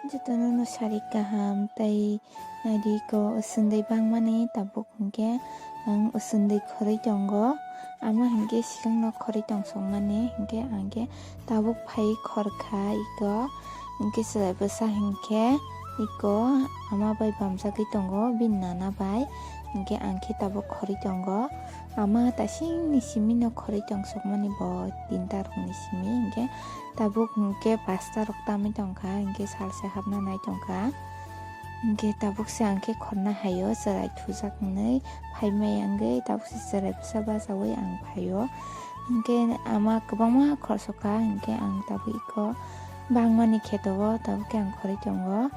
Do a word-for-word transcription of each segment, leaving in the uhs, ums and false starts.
Jotono no sari kaham tei naidi ko usundui bangmani tabuk hinkhe ang usundui khorwi tongo. Ama hinkhe sikangno khorwi tongsokmani hinkhe ang khe tabuk phai khorkha iko. Hinkhe chwrai bwsa hinkhe iko ama bai bamjagwi tongo bini nana bai. Hinkhe ang khe tabuk khorwi tongo. Ama tasingni simino khorwi tongsokmani bo tinta rokni simi hinkhe. Tabuk hinkhe pasta rok tamwi tongkha, hinkhe salsa hapna nai tongkha. Hinkhe tabuk se ang khe khorna haio, chwrai thujak hinwi phaimai wngwi tabuk se chwrai bwsa bachaui ang phaio. Hinkhe ama kwbangma khorsoka, hinkhe ang tabuk iko bangmani kheto o tabuk khe ang khorwi tongo.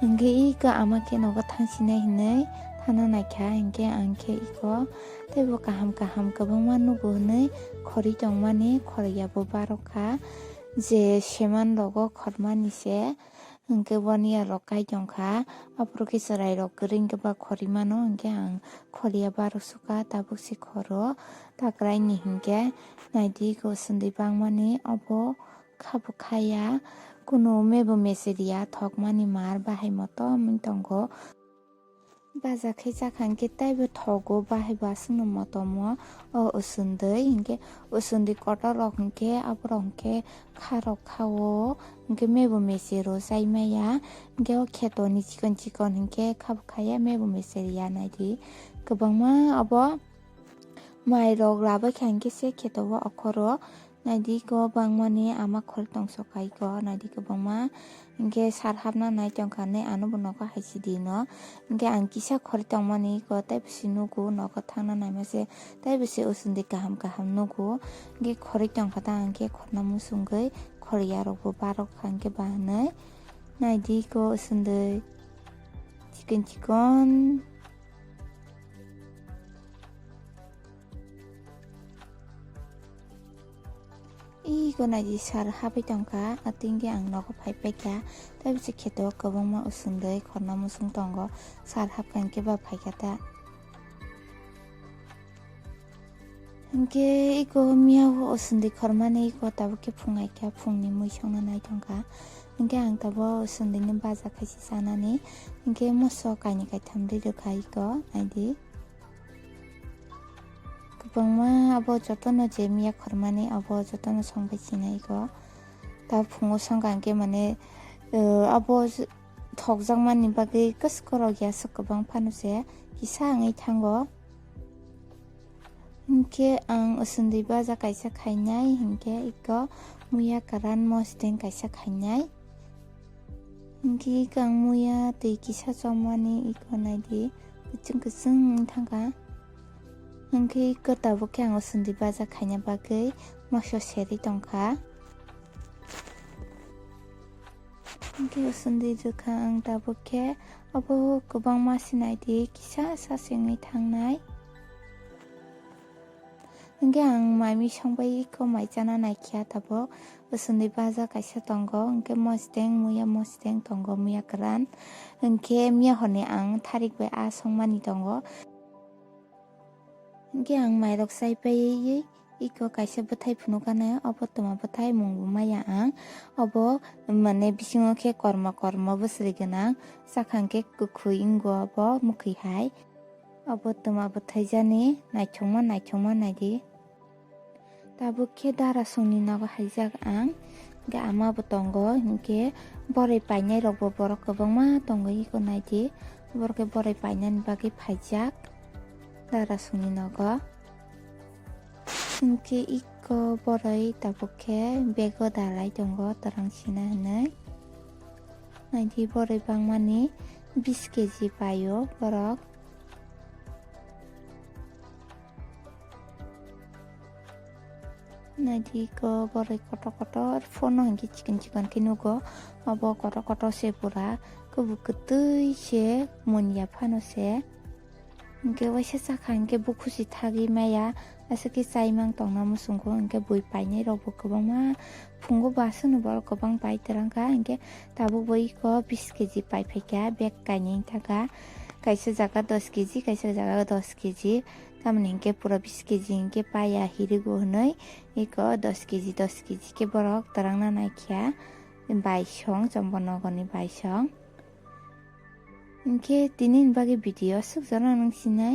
Hinkhe iko ama khe nogo thangsinai hinwi thangna naikha, hinkhe ang khe iko teibo kaham kaham kwbangma nugo hinwi khorwi tongmani khorya bo barokha. Je seman rogo khormani se, hinkhe boni yarok kai tongkha, aphuru khe chwrai rok kwrwi hinkhe ba khorwi mano, hinkhe ang khorya barok sukha, tabuk se khoro, ta kwraini hinkhe naidi ko usundui bangmani obo khabo khaya, kunu mebo meseriya thokmani mar bahai motom wng tongo. Baja khe chakha hinkhe teibo thogo, bahai bo aswkno motomo o usundui. Hinkhe usundui kotor rok hinkhe aborok hinkhe kha rok kha-o, hinkhe mebo mese rw chai maya. Hinkhe o kheto ni chikon chikon hinkhe khabo khaya, mebo mese riya naidi. Kwbangma obo mai rok labai kha hinkhe se kheto o okhoro. Naidi ko bangmani ama khorwi tongsoka iko, naidi kwbangma. Hinkhe sar hapna nai tongkha hinwi ano bo nogo hai si di no. Hinkhe ang kisa khorwi tongmani iko tei bisi nugo, nogo thangna naima se tei bisi usundui kaham kaham nugo. Hinkhe khorwi tongkha ta, hinkhe khorna musungwi khorya rok bo barokha hinkhe ba hinwi. Naidi ko usundui chikon chikon. Iko naidi sar habai tongkha, atwingkhe ang nogo phai paikha. Tei bisi kheto kwbangma usundui khorna musung tongo, sar hapkha hinkhe ba phaikha ta. Hinkhe iko miyao usundui khormani iko tabuk khe phungaikha, phungni mui songna nai tongkha. Hinkhe ang tabuk usunduini baja khaisi chanani. Hinkhe moso kainwi kaitham ri rwkha iko, naidi. Kwbangma abo jotono je miya khormani abo jotono songbai sinai iko. Ta phungo songkha hinkhe mane, eh, abo thokjakmani bagwi kwswk korok ya swk kwbang phano se kisa wngwi thango. Hinkhe ang usundui baja kaisa khainai, hinkhe iko muya kwran mosdeng kaisa khainai. Hinkhe iko ang muya twi kisa chomani iko naidi, kwchwng kwchwng wng thangkha. Hinkhe iko tabuk khe ang usundui baja khaina bagwi moso serwi tongkha. Hinkhe usundui rwkha ang tabuk khe, obo kwbangma sinai di, kisa sa sengwi thangnai. Hinkhe ang mai misong bai iko mai chana naikha tabuk. Usundui baja kaisa tongo, hinkhe mosdeng, muya mosdeng tongo, muya kwran. Hinkhe miya horni ang tharik bai a songmani tongo. Hinkhe ang mairok chai paiwi iko kaisa bwthai phunukha nai, obo twma bwthai mung bo maya ang. Obo mane bisingo khe kormo kormo bwswrwi gwnang, chakha hinkhe kwkhwi wngo obo mwkhwi hai. Obo twma bwthai jani naithokma naithokma naidi. Tabuk khe dara songni nogo haijak ang. Hinkhe ama bo tongo, hinkhe boroi painai rok bo borok kwbangma tongo, iko naidi. Borok khe boroi painani bagwi phaijak dara songni nogo. Hinkhe iko boroi tabuk khe bego dalai tongo, twrang sina hinwi. Naidi boroi bangmani bis keji paio borok. Naidi iko boroi kotor kotor, phone no hinkhe chikon chikon khe nugo. Obo kotor kotor se pura, kubuk kwtwi se, munya phano se. Hinkhe waisa chakha hinkhe bukhusi thagwi maya, aswk khe chaimang tongna muchungo, hinkhe bui painai rok bo kwbangma phungo, bo aswkno borok kwbang pai twrang kha, hinkhe tabuk bo iko bis keji pai phaikha, bag kainwi thangkha, kaisa jaga dos keji, kaisa jaga dos keji, tamoni hinkhe pura bis keji hinkhe paiya hirigo hinwi iko dos keji, dos keji khe borok twrangna naikha. baisong, chombo nogoni baisong. Hinkhe tini ni bagwi video aswk jora nang sinai.